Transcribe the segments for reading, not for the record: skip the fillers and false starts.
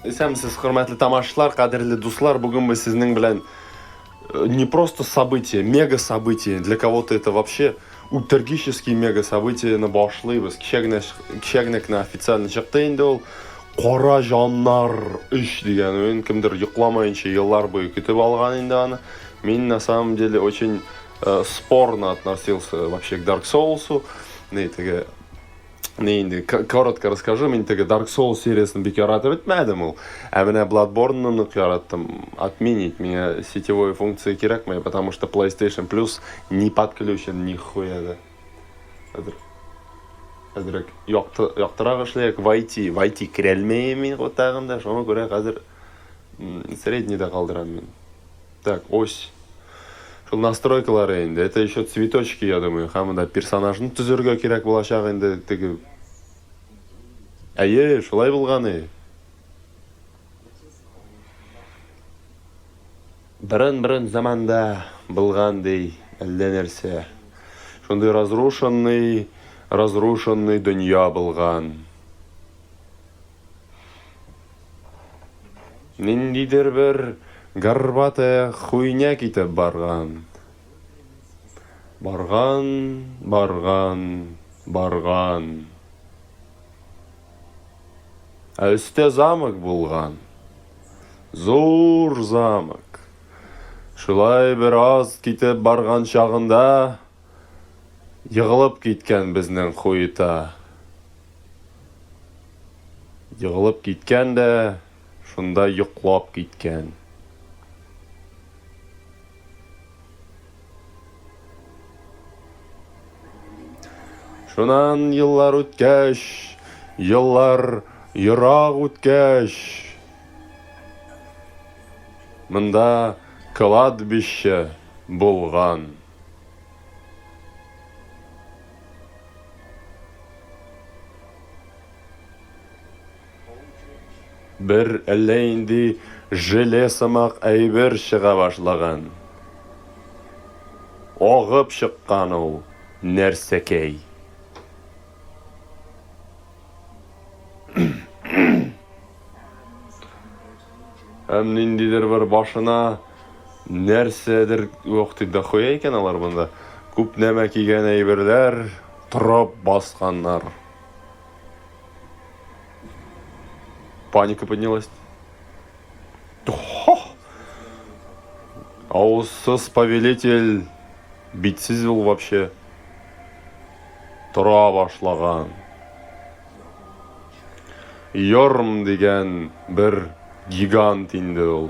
Исәнмесез, хөрмәтле тамашачылар, кадерле дуслар. Бүген без сезнең белән не просто событие, мега событие. Для кого-то это вообще утергический мега событиене башлыйбыз. Кичә генә кичә генә генә официально чыкты инде ул. Кара җаннар 3 дигән уен кемдер йокламаенча еллар буе көтеп алган инде аны. Мин на самом деле очень спорно относился вообще к Dark Souls. Не, теге не инде коротко расскажу, мин теге Dark Souls сериясен бик яратып бетмәдем ул. Ә менә Bloodborne-ны нык яраттым. Отменить миңа сетевой функция кирәкми, потому что PlayStation Plus не подключен нихуя да. Хәзер әзрәк якты, яктырак эшләйек. Войти, войти керәлмәйм мин тагын да, шуңа күрә хәзер среднийда калдырам мин. Так, ось. Шул настройкалары инде. Это еще цветочки, я думаю. Һәм монда персонажны төзергә кирәк булачак инде теге. Әйе, шулай булган и. Борын-борын заманда булган ди әллә нәрсә. Шундый разрушенный, разрушенный дөнья булган. Ниндидер бер горбатая хуйня китеп барган. Барган, барган, барган. Ә өстә замок булган. Зур замок. Шулай бераз китеп барган чагында егылып киткән безнең хуета. Егылып киткән дә, шунда йоклап киткән. Шуннан еллар үткәч, еллар ерак үткәч, монда кладбище булган. Бер әллә инде желе сымак әйбер чыга башлаган. Агып чыккан ул нәрсәкәй. Һәм ниндидер бер башына нәрсәдер, ух ты, дохуя икән алар монда. Күп нәмә кигән әйберләр торып басканнар. Паника поднялась. Авызсыз повелитель, битсез ул вообще. Тора башлаган. Йорм дигән бер гигант инде ул.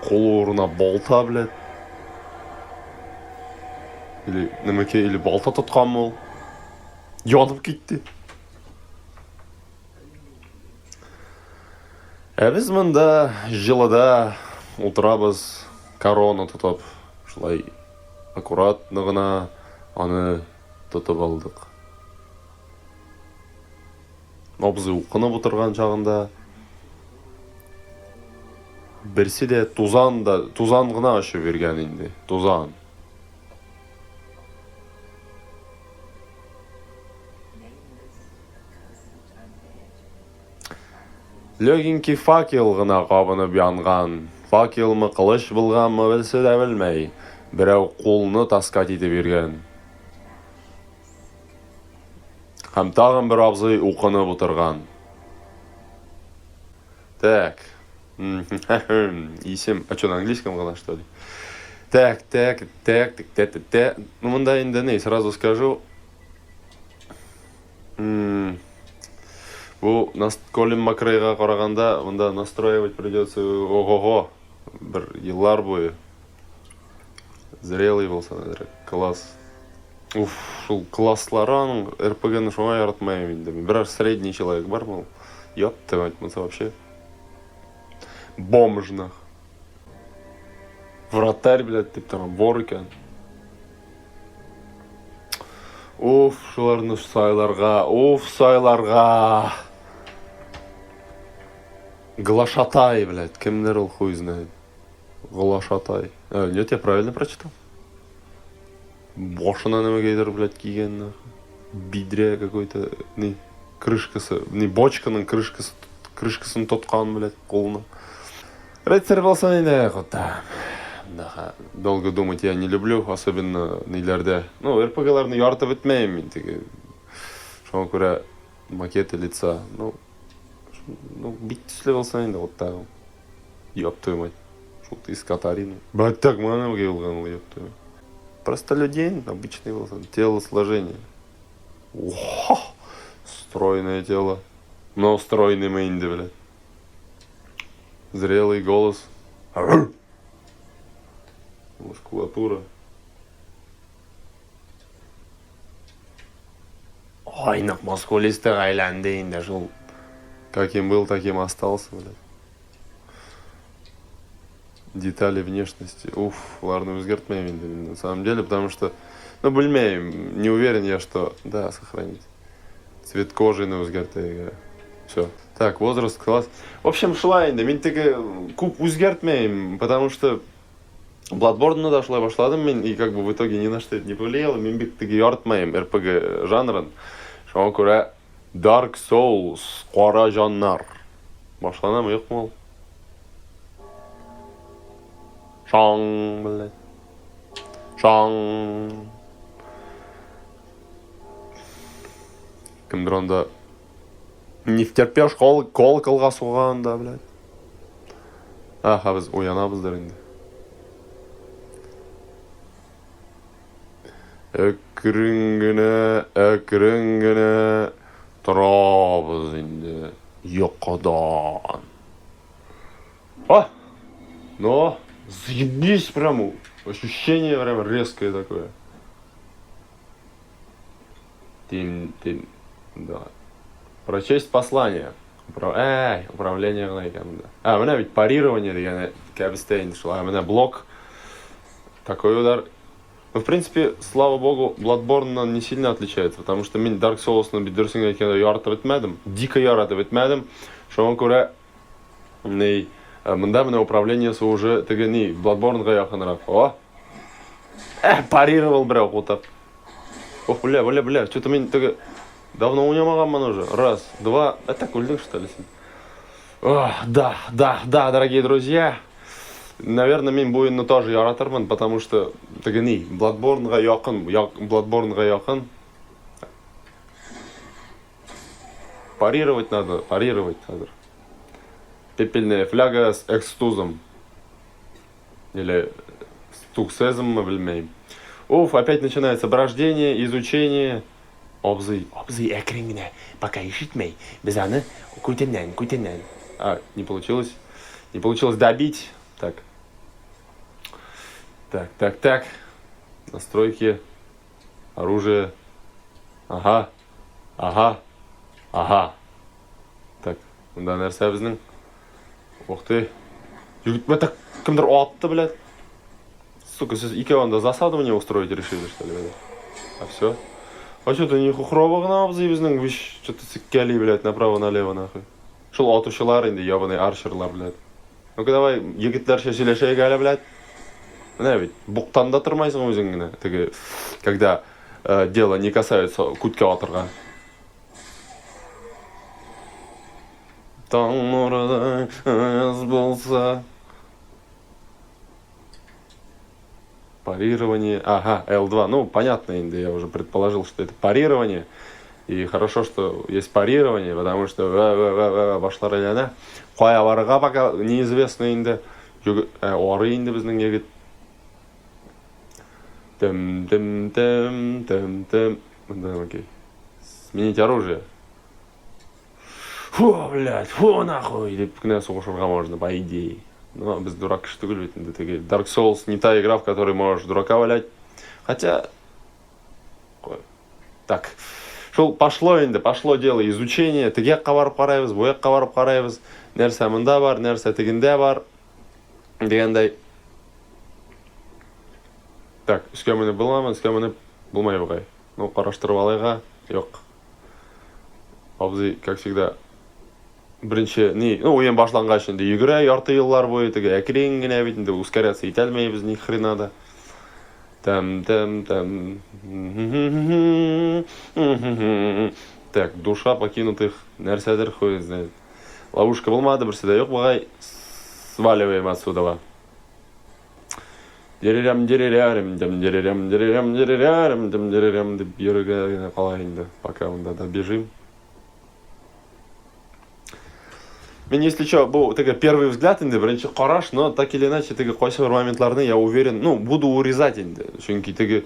Кул урынына балта, блядь. Или нәмәкәй, или балта тотканмы ул? Янып китте. Ә без монда җылыда утырабыз, корона тотып, шулай аккуратно гына аны тотып алдык. Абзый укынып утырган чагында берсе дә тузан да, тузан гына очып йөргән инде, тузан. Легенький факел гына кабынып янган. Факелмы, кылыч булганмы, белсе дә белмәй. Берәү кулны таскать итеп йөргән. Һәм тагын бер абзый укынып утырган. Так. Исем. А что, на английском гына, что ли? Так, так, так, так, так, так, так. Ну, монда инде ни, сразу скажу. Бу Колин Макрейга караганда монда настраивать придется ого-го бер еллар буе. Зрелый булса әзрәк. Класс. Уф, шул класслары аның РПГны шуңа яратмыйм инде. Берәр средний человек бармы ул? Ёпта мать, монысы вообще бомж нах. Вратарь, блядь, дип тора, вор икән. Уф, шуларны сайларга, уф, сайларга. Глашатай, блядь, кемнәр ул хуй знает. Глашатай. А, нет, я правильно прочитал. Башына нәмәгәйдер, блядь, кигән нахуй. Бидрә какой-то, ни, крышкасы, ни, бочканың крышкасы, крышкасын тоткан, блядь, кулына. Рыцарь булсын инде, кутам. Да, долго думать я не люблю, особенно ниләрдә. Ну, РПГларны яратып бетмәйм мин теге. Шуңа күрә макеты лица, ну, ну, бит төсле булсын инде, кутам. Ёб твою мать. Шул ты из Катарины. Бать так мана ул, ёб твою мать. Простолюдин, обычный булсын, телосложение. Ох, стройное тело. Но стройный мы инде, блядь. Зрелый голос. Мускулатура. Ай, нык мускулистый әйләнде инде шул. Каким был, таким остался, блядь. Детали внешности. Уф, ладно, үзгәртмәйм инде мин, на самом деле, потому что, ну, белмәйм, не уверен я, что... Да, сохранить. Цвет кожи үзгәртергә. Все. Так, возраст, класс. В общем, шулай инде. Мин теге күп үзгәртмәйм, потому что Bloodborne да шулай башладым мин, и как бы в итоге ни на что это не повлияло. Мин бик теге яратмыйм RPG жанрын. Шуңа күрә Dark Souls, кара җаннар. Башланамы, юкмы ул? Шаң, блядь. Шаң. Кемдер анда не втерпешь кол колоколга суган да, блядь. Аха, без уянабыздыр инде. Әкрен генә, әкрен генә торабыз инде йокыдан. А! Но, заебись прям, ощущение прям резкое такое. Тин, тин, да. Прочесть послание. Упра... Әй, управление гына икән монда. А, менә бит парирование дигәне кәбестә инде шул. А, менә блок. Такой удар. Ну, в принципе, слава богу, Bloodborne не сильно отличается, потому что мин Dark Souls'ны бит дөресен әйткәндә яратып бетмәдем. Дико яратып бетмәдем. Шуңа күрә ни, монда менә управлениесе уже теге ни, Bloodborne'га якынрак. О! Эх, парировал берәү кутак. Ох, бля, бля, бля, что-то мин теге давно уйнамаганмын уже. Раз, два. А так үлдең, что ли, син? Ох, да, да, да, дорогие друзья. Наверное, мин бу уенны тоже яратырмын, потому что теге ни, Bloodborne-га якын, Bloodborne-га якын. Парировать надо, парировать надо. Пепельная фляга с экстузом. Или с туксезом, белмәйм. Уф, опять начинается брождение, изучение. Абзый, абзый, әкрен генә, пока ишетмәй. Без аны күтеннән, күтеннән. А, не получилось. Не получилось добить. Так. Так, так, так. Настройки. Оружие. Ага. Ага. Ага. Так, монда нәрсә безнең? Ух ты. Егетмә так кемдер атты, блядь. Сука, сез икәү анда засаду мне устроить решили, что ли, блядь? А все. А что-то не хухрово гына абзый безнең, виш, что-то сиккәли, блядь, направо-налево, нахуй. Шул атучылар инде, ябаный арчерлар, блядь. Ну-ка давай, егетләрчә сөйләшәйек әле, блядь. Менә бит, буктан да тормайсың үзең генә. Теге, когда дело не касается күткә атырга. Таң нурыдай аяз булса. Парирование. Ага, L2. Ну, понятно, инде, я уже предположил, что это парирование. И хорошо, что есть парирование, потому что башлар әйләнә. Кая барырга пока неизвестно инде. Ары инде безнең егет. Тем тем тем тем тем. Да, окей. Сменить оружие. Фу, блядь, фу, нахуй, дип кенә сугышырга можно, по идее. Но без дурак кеше түгел бит инде теге. Dark Souls не та игра, в которой можешь дурака валять. Хотя... Так. Шул пошло инде, пошло дело изучение. Теге якка барып карайбыз, бу якка барып карайбыз. Нәрсә монда бар, нәрсә тегендә бар. Дигәндәй. Так, өскә менеп буламы, өскә менеп булмай бугай. Ну, караштырып алайга. Юк. Абзый, как всегда, беренче ни, ну, уен башлангач инде йөгерә ярты еллар буе, теге әкрен генә бит инде ускоряться итә алмыйбыз ни хрена да. Тәм, тәм, тәм. Так, душа покинутых нәрсәдер хуй знает. Ловушка булмады, берсе дә юк бугай. Сваливаем отсюда. Деререм, деререм, дем, деререм, деререм, деререм, дем, деререм дип йөрергә генә кала инде, пока монда добежим. Мин, если что, бу теге первый взгляд инде, беренче караш, но так или иначе теге кайсы бер моментларны, я уверен, ну, буду урезать инде. Чөнки теге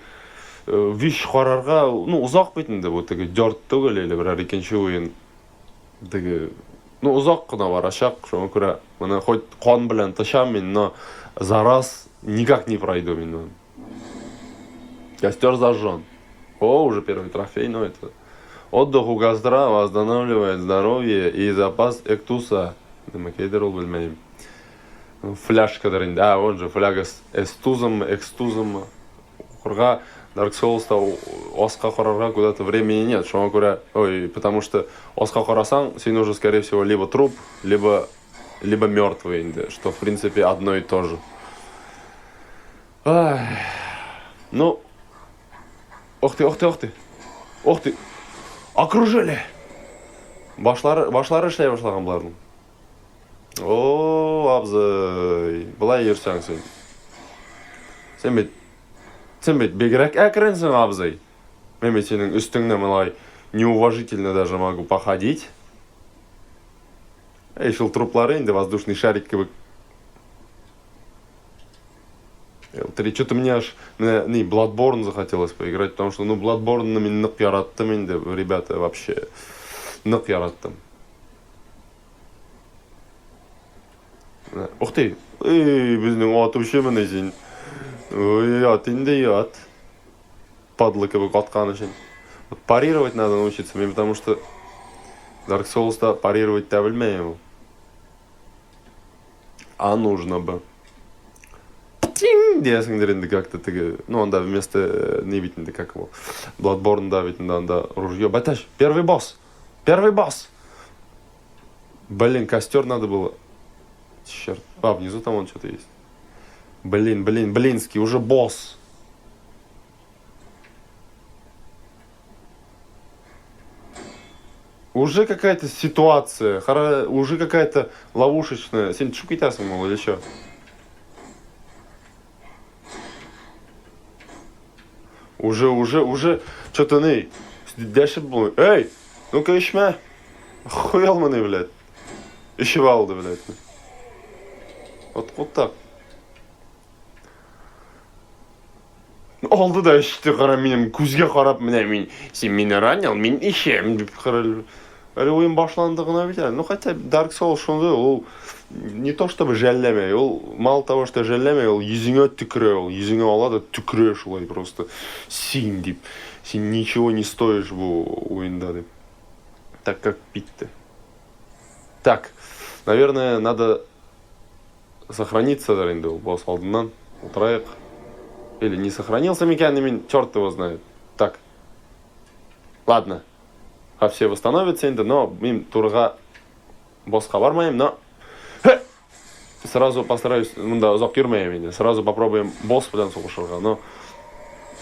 виш карарга, ну, озак бит инде бу теге дёрт түгел или берәр икенче уен. Теге, ну, озак кына барачак, шуңа күрә моны хоть кан белән тычам мин, но за раз никак не пройду мин моны. Костер зажжен. О, уже первый трофей, но это... Отдых у костра восстанавливает здоровье и запас эктуса. Нәмәкәйдер ул, белмәйм. Фляжкадыр инде. А, он же фляга с эстузом, экстузом. Укырга Dark Souls'та аска карарга куда-то времени нет. Шуңа күрә, ой, потому что аска карасаң, син уже, скорее всего, либо труп, либо мертвый инде, что, в принципе, одно и то же. Ай. Ну, ох ты, ох ты, ох ты. Ох ты. Окружили. Башлары, башлары эшләй башлаган боларның. О, абзый, болай йөрсәң син. Син бит, син бит бигрәк әкренсең, абзый. Мин бит синең өстеңне болай неуважительно даже могу походить. Эй, шул труплары инде воздушный шарик кебек. L3, что-то мне аж менә ни Bloodborne захотелось поиграть, потому что, ну, Bloodborne мин нык яраттым инде, ребята, вообще. Нык яраттым. Ух ты! Эй, безнең атучы менә син. Ой, ат инде, ат. Падла кебек аткан өчен. Вот парировать надо научиться, мне потому что Dark Souls'та парировать та белмәйм. А нужно бы. Птиң диясеңдер инде как-то теге. Ну, анда вместо не бит инде, как его. Bloodborne'да бит инде анда ружье. Бәтәш, первый босс. Первый босс. Блин, костер надо было. Черт. А, внизу там он что-то есть. Блин, блин, блинский, уже босс. Уже какая-то ситуация, уже какая-то ловушечная. Син төшеп китәсең, мол, или что? Уже, уже, уже, что-то не, дәшеп булмый. Эй, ну-ка эчмә. Хуял моны, блядь. Эчеп алды, блядь. Вот, вот так. Алды да эчте, кара минем күзгә карап, менә мин, син мине ранил, мин эчәм, дип кара. Әле уен башланды гына бит әле. Ну, хотя Dark Souls шундый, ул не то чтобы жәлләмәй, ул мало того, что жәлләмәй, ул йөзеңә төкерә, ул йөзеңә ала да төкерә шулай просто. Син дип, син ничего не стоишь бу уенда дип. Так как пить-то. Так, наверное, надо сохраниться да инде ул босс алдыннан. Утырайык. Или не сохранился микән, мин черт его знает. Так. Ладно. А все восстановятся инде, но мин турыга босска бармайм, но сразу постараюсь, монда озак йөрмәйм инде. Сразу попробуем босс белән сугышырга, но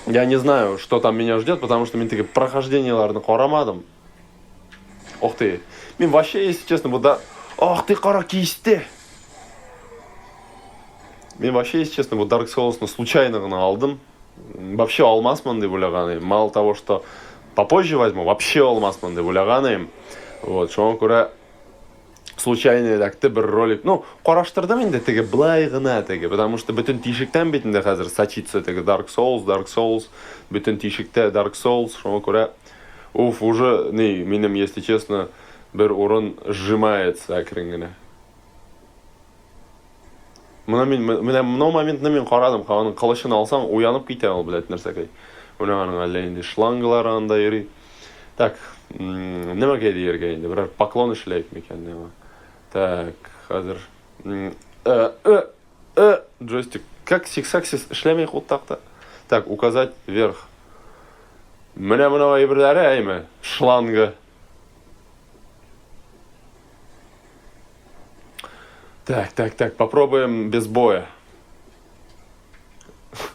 я не знаю, что там меня ждет, потому что мин теге прохождениеларны карамадым. Ох ты. Мин вообще, если честно, бу да... Ох ты, кара кисте. Мин вообще, если честно, бу Dark Souls'ны случайно гына алдым. Вообще алмасмын дип уйлаган идем. Мало того, что попозже возьму, вообще алмасмын дип уйлаган идем. Вот, шуңа күрә случайно эләкте бер ролик. Ну, караштырдым инде теге былай гына теге, потому что бөтен тишектән бит инде хәзер сочится теге Dark Souls, Dark Souls, бөтен тишектә Dark Souls, шуңа күрә уф, уже ни, минем, если честно, бер урын сжимается әкрен генә. Моны мин, менә моны моментны мин карадым, аның кылычын алсаң, уянып китә ул, блядь, нәрсәкәй. Менә аның әллә инде шланглары анда йөри. Так, нәмәкәй дияргә инде, берәр поклон эшләйек микән миңа. Так, хәзер. Джойстик. Как сиксаксис эшләми култакта. Так, указать вверх. Менә моның әйберләре, әйме? Шланга. Так, так, так, попробуем без боя.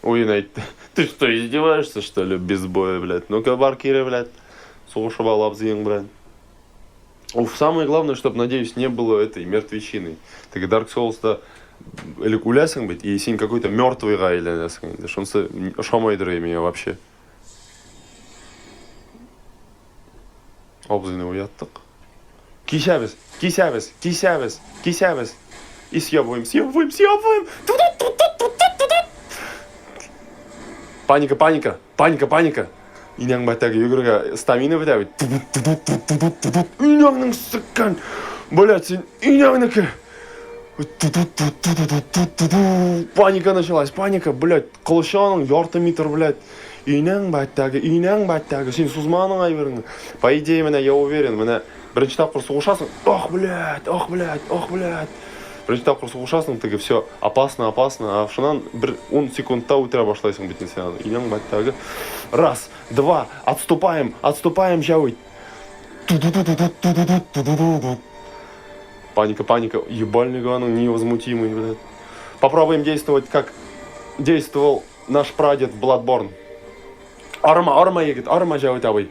Уен әйтте. Ты что, издеваешься, что ли, без боя, блядь? Ну-ка, бар кире, блядь. Сугышып ал абзыең белән. Уф, самое главное, чтобы, надеюсь, не было этой мертвечины. Теге Dark Souls'та элек үләсең бит, и син какой-то мертвыйга әйләнәсең инде. Шунысы ошамайдыр миңа вообще. Абзыйны уяттык. Кисәбез, кисәбез, кисәбез, кисәбез. И съебываем, съебываем, съебываем. Паника, паника, паника, паника. Инәң бәтәге йөгерергә стамина бетә бит. Инәңнең сыккан. Блядь, син инәңнеке. Паника началась, паника, блядь. Кылычы аның ярты метр, блядь. Инәң бәттәге, инәң бәттәге. Син сузма аның әйбереңне. По идее, менә я уверен, менә беренче тапкыр сугышасың. Ох, блядь, ох, блядь, ох, блядь. Беренче тапкыр сугышасың, теге все опасно, опасно. А шуннан бер 10 секундта үтерә башлайсың бит син аны. Инәң бәттәге. Раз, два, отступаем, отступаем, Җәвит. Паника, паника. Ебальник аның невозмутимый, блядь. Попробуем действовать, как действовал наш прадед в Bloodborne. Арма, арма, егет, арма, Җәвит абый.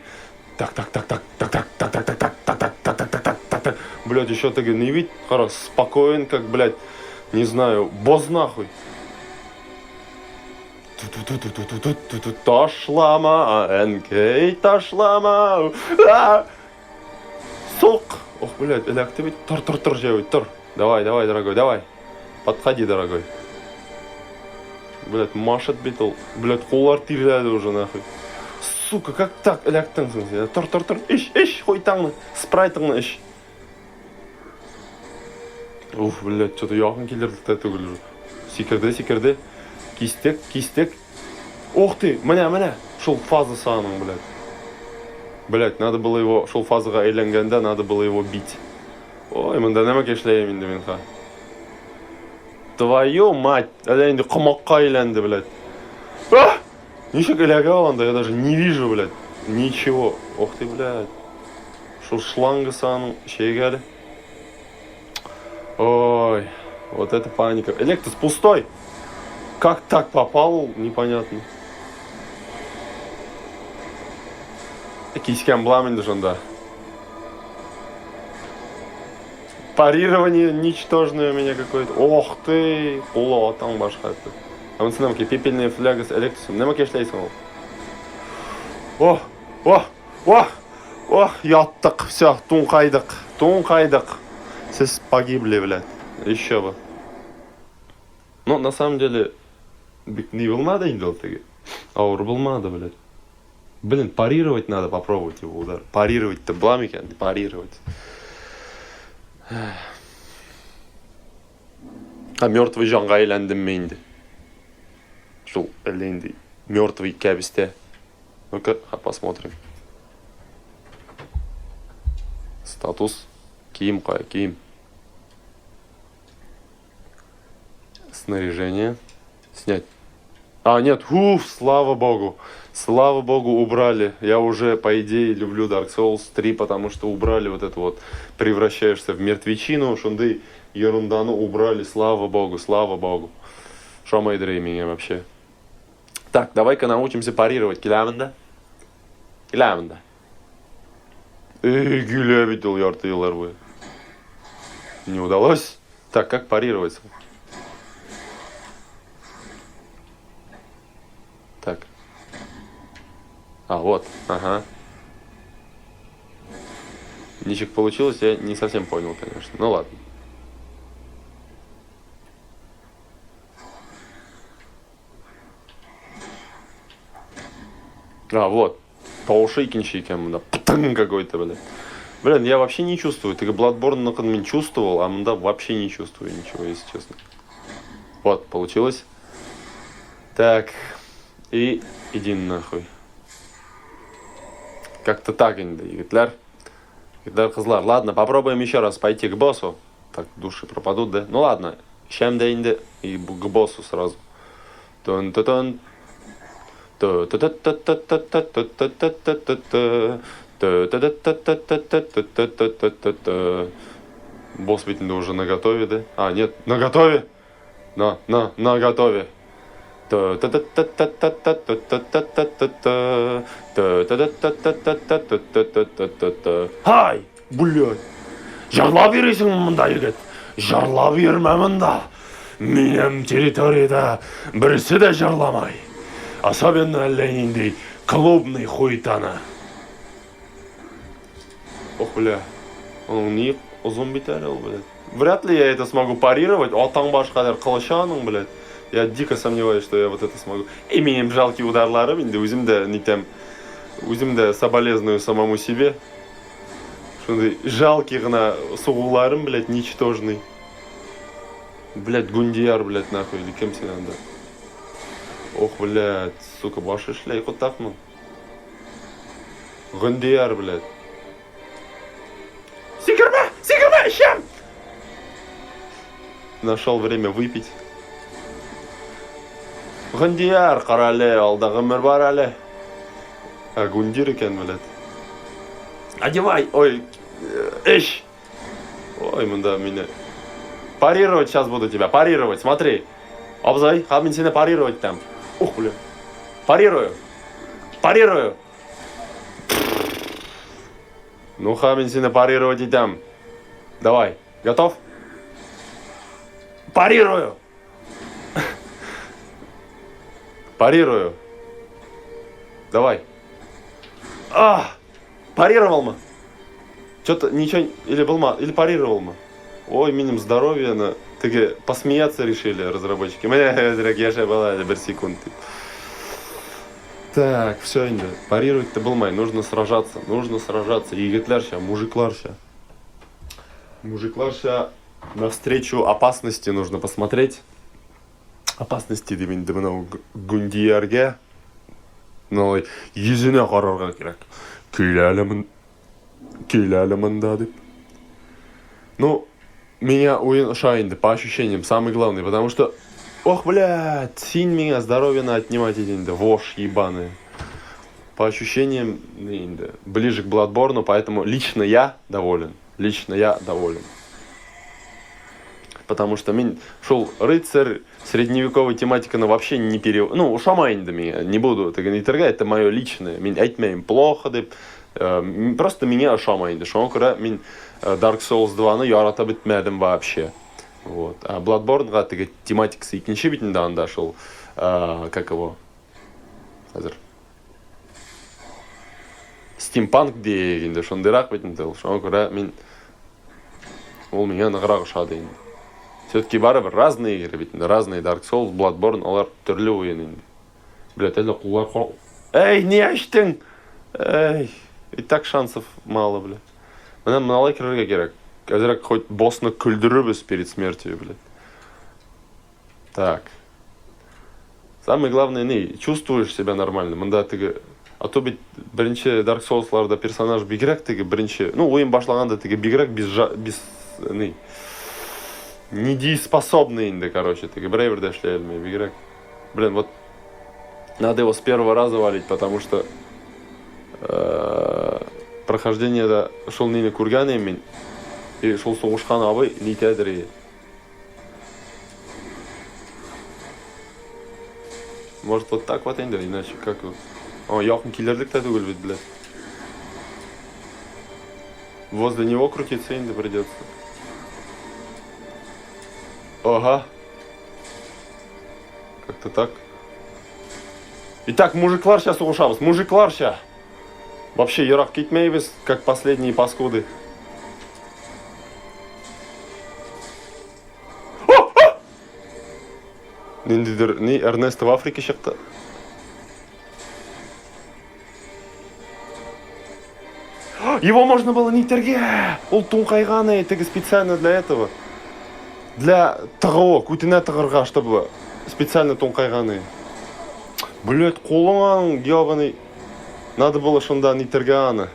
Так, так, так, так, так, так, так, так, так, так, так, так, так, так, так, так, так, так. Блядь, еще теге не вид, кара, спокоен, как, блядь, не знаю, боз нахуй. Ташлама, әнкәй, ташлама. А! Сук! Ох, блядь, эләкте бит. Тор, тор, тор, Җәвит, тор. Давай, давай, дорогой, давай. Подходи, дорогой. Блядь, машет бит ул. Блядь, куллар тирләде уже, нахуй. Сука, как так эләктең соң син? Тор, тор, тор. Эч, эч, хуйтаңны. Спрайтыңны эч. Уф, блядь, что-то якын килерлек тә түгел уже. Сикерде, сикерде. Кистек, кистек. Ух ты, менә, менә. Шул фазасы аның, блядь. Блядь, надо было его, шул фазага әйләнгәндә, надо было его бить. Ой, монда нәмә эшләем инде мин ха. Твою мать, әллә инде комакка әйләнде, блядь. А! Ничек эләгә ул анда, я даже не вижу, блядь. Ничего. Ох ты, блядь. Шул шлангасы аның чәйгә әле. Ой, вот это паника. Электос пустой. Как так попал, непонятно. Кискән булам инде шунда. Парирование ничтожное у меня какое-то. Ох ты, кулы атаң башка. А монысы нәмәкәй пепельная фляга с Электосом. Нәмәкәй эшләйсең ул? О, о, о, о, яттык, все, туңкайдык, туңкайдык. Сез погибли, блядь. Еще бы. Ну, на самом деле, бик ни булмады инде ул теге. Авыр булмады, блядь. Блин, парировать надо попробовать его удар. Парировать-то була микән? Парировать. А мертвый җанга әйләндемме инде? Шул әллә инде мертвый кәбестә. Ну-ка, посмотрим. Статус. Кием кая, кием. Снаряжение. Снять. А, нет, уф, слава богу. Слава богу, убрали. Я уже, по идее, люблю Dark Souls 3, потому что убрали вот это вот. Превращаешься в мертвечину, шундый ерунданы убрали. Слава богу, слава богу. Шамайдыр меня вообще. Так, давай-ка научимся парировать. Киләме инде? Киләме инде? Эй, килә бит ул ярты еллар буе. Не удалось? Так, как парировать? Так. А, вот, ага. Ничек получилось, я не совсем понял, конечно. Ну ладно. А, вот. Тавышы икенче икән монда. Птың какой-то, блин. Блин, я вообще не чувствую. Теге Bloodborne мин чувствовал, а монда вообще не чувствую ничего, если честно. Вот, получилось. Так. И иди нахуй. Как-то так инде, егетләр. Егетләр, кызлар. Ладно, попробуем еще раз пойти к боссу. Так, души пропадут, да? Ну ладно. Эчәм дә инде и к боссу сразу. Тын-ты-тын. Ты-ты-ты-ты-ты-ты-ты-ты-ты-ты-ты. Ты-ты-ты-ты-ты-ты-ты-ты-ты-ты. Босс ведь уже наготове, да? А, нет, наготове! На, на, наготове. Һай, блядь. Җырлап йөрисеңме монда, егет? Җырлап йөрмә монда. Минем территориядә берсе дә җырламай. Особенно әллә нинди клубный хуйтаны. Ох, бля. Аның ни озын бит әле ул, блядь. Вряд ли я это смогу парировать. Атаң баш кадәр кылычы аның, блядь. Я дико сомневаюсь, что я вот это смогу. И минем жалкий ударларым инде үзем дә нитәм. Үзем дә соболезную самому себе. Шундый жалкий гына сугуларым, блядь, ничтожный. Блядь, Гундияр, блядь, нахуй, или кем син анда? Ох, блядь, сука, башы эшләй котакмы? Гундияр, блядь. Сикермә! Сикермә! Эчәм! Нашел время выпить. Гундияр, кара әле, алда гомер бар әле. А, Гундир икән, блядь. Одевай! Ой, эч! Ой, монда мине... Парировать сейчас буду тебя, парировать, смотри. Абзый, ха мин сине парировать там. Ух, бля. Парирую. Парирую. Ну, ха мин сине парировать итәм. Давай, готов? Парирую. Парирую. Давай. А! Парировал мы. Что-то ничего или булма, или парировал мы. Ой, минем здоровье на теге посмеяться решили разработчики. Менә әзрәк яшәп ала әле бер секунд дип. Так, все инде. Парировать-то булмай, нужно сражаться, нужно сражаться. Егетләрчә, мужикларча. Мужикларча навстречу опасности нужно посмотреть. Опасности дип инде менә Гундияргә Мына йөзенә карарга кирәк. Килә әле мон... Килә әле монда дип. Ну, меня уен ошай инде, по ощущениям, самый главный, потому что... Ох, блядь, син миңа здоровьены отнимать ит инде, вошь ебаная. По ощущениям, инде, ближе к Bloodborne, поэтому лично я доволен. Лично я доволен. Потому что мин шул рыцарь средневековой тематиканы вообще не пере... Ну, ошамай инде миңа, не буду теге әйтергә, это мое личное. Мин әйтмәйм плохо дип, просто миңа ошамай инде. Шуңа күрә мин Dark Souls 2-ны яратып бетмәдем вообще. Вот. А Bloodborne-га теге тематикасы икенче бит инде анда шул, как его, хәзер стимпанк диек инде, шундыйрак бит инде ул. Шуңа күрә мин ул миңа ныграк ошады инде. Все-таки барыбер разные игры бит инде, разные Dark Souls, Bloodborne, алар төрле уен инде. Блядь, әллә куллар кол... Эй, ни ачтың? Эй, и так шансов мало, блядь. Менә моналай керергә кирәк. Әзрәк хоть боссны көлдерербез перед смертью, блядь. Так. Самое главное, не, чувствуешь себя нормально. Монда теге а то бит беренче Dark Souls'ларда персонаж бигрәк теге беренче, ну, уен башлаганда теге бигрәк без без ни недееспособный инде, короче, теге бер әйбер дә эшли алмый, бигрәк. Блин, вот надо его с первого раза валить, потому что прохождениедә шул нине күргән идем мин. И шул сугышкан абый нитәдер и. Может, вот так вот инде, иначе как... О, якын килерлек тә түгел бит, блядь. Возле него крутиться инде придется. Ага. Как-то так. Итак, мужикларча сугышабыз, мужикларча. Вообще ерак китмәйбез, как последние паскуды. Ниндидер, ни, Эрнесто в Африке чыкты. Его можно было не тергә. Ул туңкайган теге специально для этого. Для тыгуы, күтенә тыгырга, чтобы специально туңкайган. Блять, кулың аның, ебаный. Надо было шунда нитергә аны.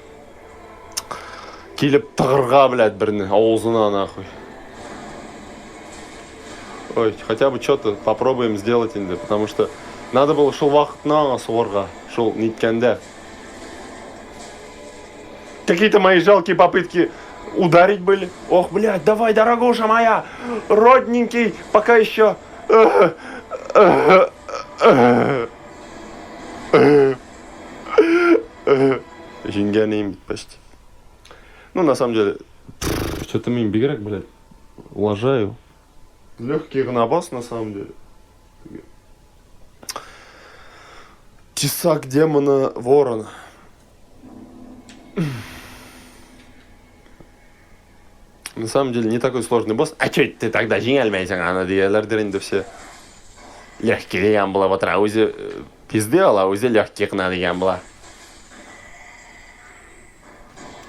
Килеп тыгырга, блядь, берне, авызына нахуй. Ой, хотя бы что-то попробуем сделать инде, потому что надо было шул вакытны аңа сугарга, шул ниткәндә. Какие-то мои жалкие попытки ударить были. Ох, блядь, давай, дорогуша моя, родненький, пока еще. Җиңгән бит почти. Ну, на самом деле, что-то мин бигрәк, блядь, лажаю. Легкий гына босс, на самом деле. Тесак демона ворона. На самом деле не такой сложный босс. А чё ты тогда җиңәлмәйсең аны дияләрдер инде все. Легкий дигән була батыра. Үзе пизды ала, үзе легкий гына дигән була.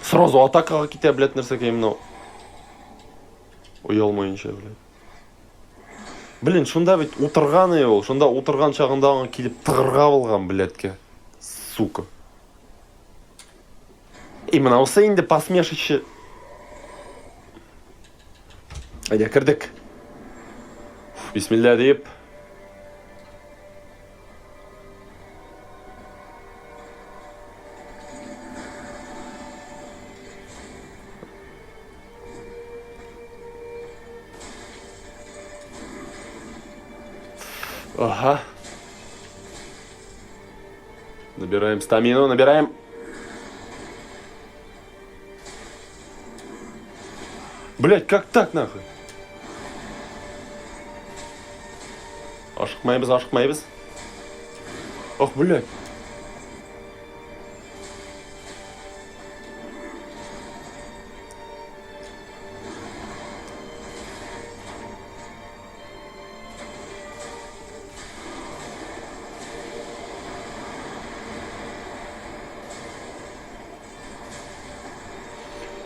Сразу атакага китә, блядь, нәрсәкәй мынау. Оялмаенча, блядь. Блин, шунда бит утырган ул, шунда утырган чагында аңа килеп тыгырга булган, блядькә. Сука. И мынаусы инде посмешище. Әйдә, кердек. Бисмилла дип. Ага. Набираем стамину, набираем. Блять, как так нахуй? Ашыкмайбыз, ашыкмайбыз. Ох, блядь.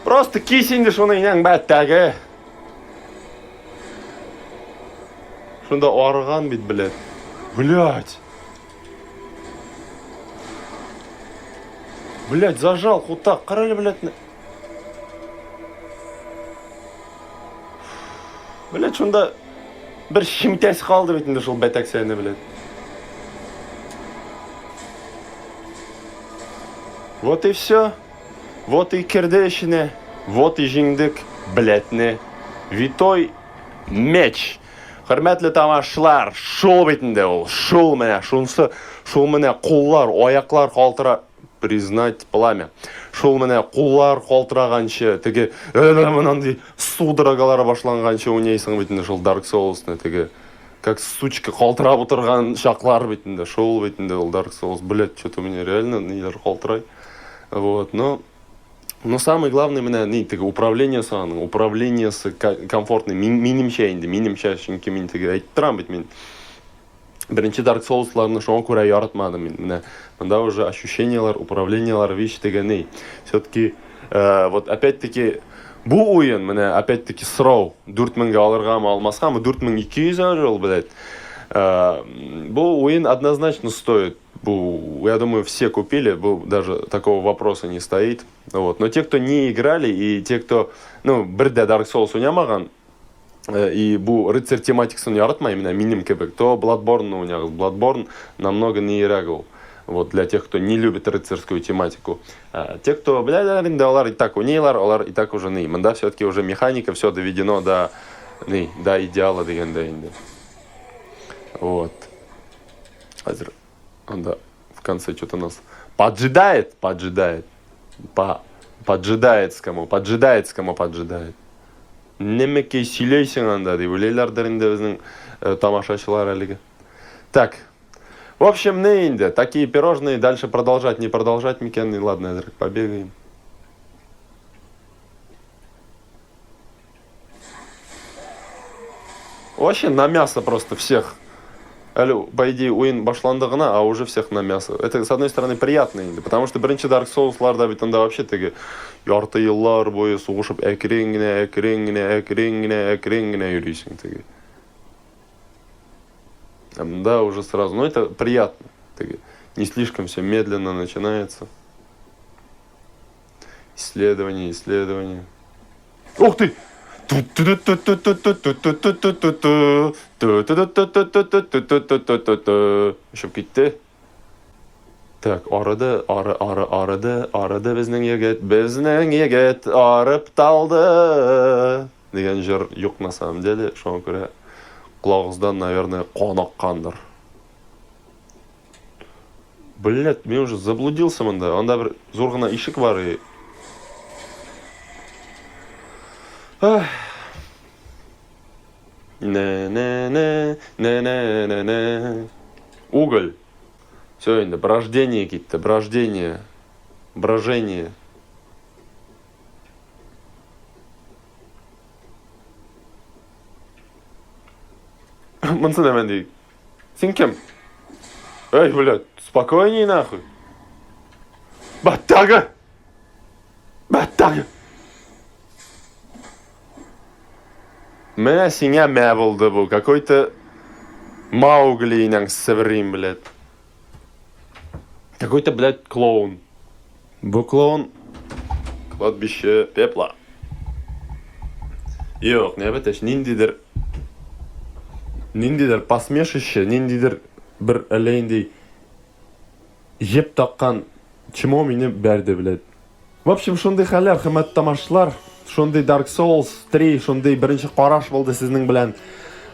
Просто кис инде шуны инәң бәттәге. Шунда арыган бит, блядь. Блядь. Блядь, зажал кутак. Карале, блядь. Блядь, шунда бер чимтәсе калды бит инде шул бәтәксәне, блядь. Вот и все. Вот и керде эченә. Вот и җиңдек, блядьне. Витой меч. Хөрмәтле тамашчылар, шул бит инде ул, шул менә, шунсы, шул менә куллар, аяклар калтыра, признать пламя. Шул менә куллар калтыраганчы, теге мондый судорогалар башланганчы уйнайсың бит инде шул Dark Soulsны, теге как сучка калтырап утырган чаклар бит инде, шул бит инде ул Dark Souls. Блять, что-то у меня реально ниләр калтырай. Вот, но самый главный менә ни теге управлениесе аның, управлениесе комфортный, минемчә инде, минемчә, чөнки мин теге әйтеп торам бит мин. Беренче Dark Souls'ларны шуңа күрә яратмадым мин. Менә монда уже ощущениелар, управлениелар вещь теге ни. Все-таки вот опять-таки бу уен менә опять-таки сорау 4000гә алыргамы, алмаскамы? 4200 әле ул, блядь. Бу уен однозначно стоит. Бу, я думаю, все купили, бу, даже такого вопроса не стоит. Вот. Но те, кто не играли, и те, кто, ну, бер дә Dark Souls уйнамаган, и бу рыцарь тематикасын яратмай, именно минем кебек, то Bloodborne уйнагыз. Bloodborne намного ниерәк ул. Вот, для тех, кто не любит рыцарскую тематику. А те, кто, бля, инде алар и так уйныйлар, алар и так уже ни. Монда все-таки уже механика, все доведено до, ни, до идеала дигәндә инде. Вот. Хәзер анда в конце что-то нас поджидает, поджидает, по поджидаетскому, поджидаетскому поджидает. Нәмәкәй сөйләйсең анда дип уйлыйлардыр инде безнең тамашачылар әлеге. Так. В общем, не инде, такие пирожные дальше продолжать, не продолжать микән, ладно, әзрәк побегаем. Вообще на мясо просто всех. Әле, по идее, уен башланды гына, а уже всех на мясо. Это, с одной стороны, приятно инде, потому что беренче Dark Souls'ларда бит анда вообще теге ярты еллар буе сугышып әкрен генә, әкрен генә, әкрен генә, әкрен генә йөрисең теге. А монда уже сразу, ну это приятно. Теге, не слишком все медленно начинается. Исследование, исследование. Ух ты! Очып китте. Так, арыды, ары, ары, арыды, арыды безнең егет, безнең егет арып талды. Дигән җыр юк на самом деле, шуңа күрә колагыгыздан, наверное, кан аккандыр. Блять, мин уже заблудился монда. Анда бер зур гына ишек бар и... Ах. Не-не-не, не-не-не-не. Уголь. Все инде, брождение китте, брождение. Брожение. Монсы нәмә ди? Син кем? Эй, блядь, спокойней нахуй. Батага! Батага! Менә сиңа мә булды бу. Какой-то Маугли инәң севрим, блядь. Какой-то, блядь, клоун. Бу клоун кладбище пепла. Юк, не бетеш, ниндидер ниндидер посмешище, ниндидер бер әллә нинди җеп таккан чмо мине бәрде, блядь. В общем, шундый хәлләр, хөрмәтле тамашачылар, шундый Dark Souls 3, шундый беренче караш булды сезнең белән.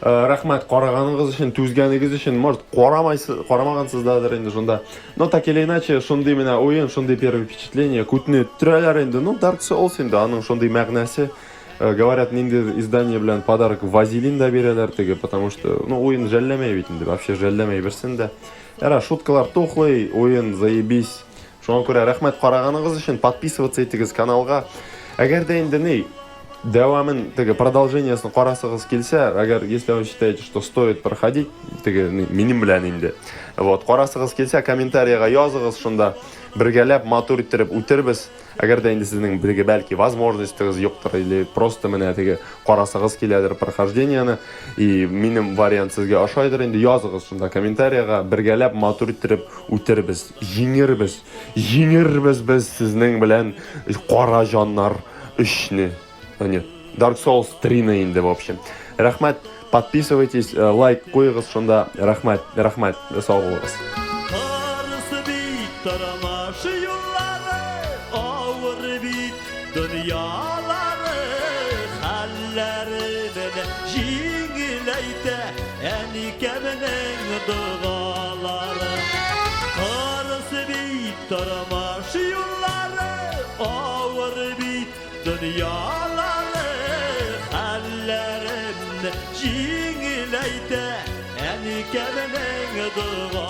Э, рәхмәт караганыгыз өчен, түзгәнегез өчен. Может, карамайсыз, карамагансыздадыр инде шунда. Но так или иначе, шундый менә уен, шундый первое впечатление, күтне төрәләр инде. Ну, Dark Souls инде, аның шундый мәгънәсе. Э, говорят, нинди издание белән подарок вазелин да бирәләр теге, потому что, ну, уен жәлләмәй бит инде, вообще жәлләмәй берсен дә. Әра, шуткалар тухлый, уен заебись. Шуңа күрә рәхмәт караганыгыз өчен, подписываться итегез каналга. Әгәр дә инде ни, дәвамын, теге продолжениесен карасыгыз килсә, әгәр если вы считаете, что стоит проходить, теге минем белән инде. Вот, карасыгыз килсә, комментариягә языгыз шунда. Бергәләп матур иттереп үтербез. Әгәр дә инде сезнең теге бәлки возможностегыз юктыр или просто менә теге карасыгыз киләдер прохождениене и минем вариант сезгә ошайдыр инде, языгыз шунда комментариягә, бергәләп матур иттереп үтербез, җиңербез, җиңербез без сезнең белән кара җаннар өчне. А нет, Dark Souls 3-ны инде, в общем. Рәхмәт, подписывайтесь, э, лайк куегыз шунда. Рәхмәт, рәхмәт, сау булыгыз. Карысы бит тормыш юллары, авыр бит дөньялары, хәлләре менә җиңеләйтә әникәмнең догалары. Карысы бит тормыш юллары, авыр бит Дөньялары хәлләремне җиңеләйтә Әнкәмнең дога.